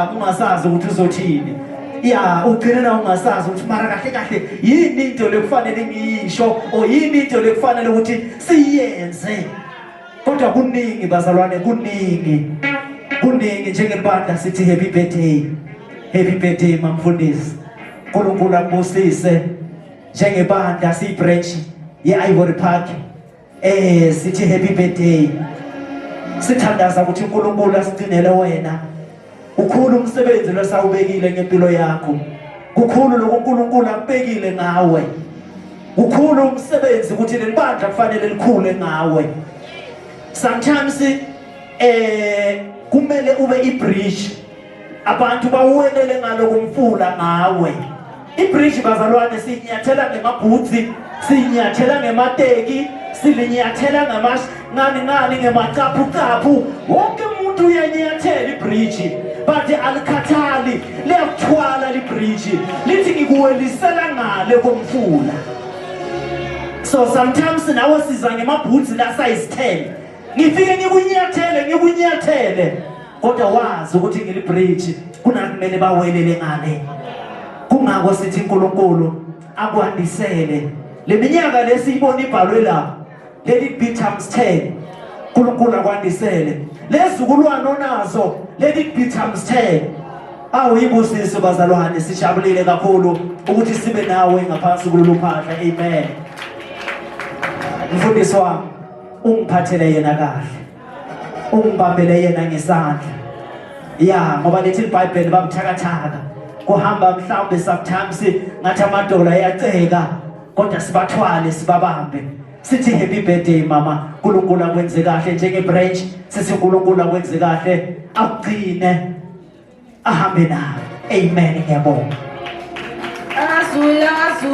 amagama ungasazi ukuthi uzothini. Ya, ugcine na ungasazi ukuthi mara kahle kahle yini into lekufanele ngiyisho or yini into lekufanele ukuthi siyenze. Kodwa kuningi bazalwane, kuningi, kuningi. Njengebandla sithi happy birthday, happy birthday mamfundisi, uNkulunkulu akubusise. Njengebandla siyi-branch ye-Ivory Park, sithi happy birthday, sithandaza ukuthi uNkulunkulu asigcinele wena. Ukhulu umsebenzi losawubekile ngempilo yakho, kukhulu lokhu uNkulunkulu akubekile ngawe, kukhulu umsebenzi ukuthi leli bandla kufanele likhule ngawe. Sometimes kumele ube i-bridge, abantu bawelele ngalokumfula ngawe. I-bridge bazalwane sinyathela ngemabhutsi, sinyathela ngemateki, silinyathela ngamash ngani ngani ngemacaphucaphu. Wonke umuntu uyanyathela i-bridge, but alikhathali, liyakuthwala li-bridge, lithi ngikuwelisela ngale komfula. So sometimes nawe siza ngemabhutsi la size 10, ngifike ngikunyathele ngikunyathele, kodwa wazi ukuthi ngili-bridge, kunakumele bawelele ngale. Kungako sithi uNkulunkulu akwandisele le minyaka lesiyibona ibhalwe la, let it be times 10. uNkulunkulu akwandisele lezukulwane onazo, let it be times 10. Awu, ibusiso bazalwane, sijabulile kakhulu ukuthi sibe nawe ngaphansi kulolu phahla. Amen. Mfundisi wami, ungiphathele yena kahle, ungibambele yena ngesandla, ya, ngoba lithi iBhayibheli babuthakathaka, kuhamba mhlawumbe sometimes ngathi amadola ayaceka, kodwa sibathwale, sibabambe, sithi happy birthday mama, uNkulunkulu akwenze kahle. Njenge-branch sithi uNkulunkulu akwenze kahle, akugcine, ahambe nawe. Amen, ngiyabonga. Azulu, azulu.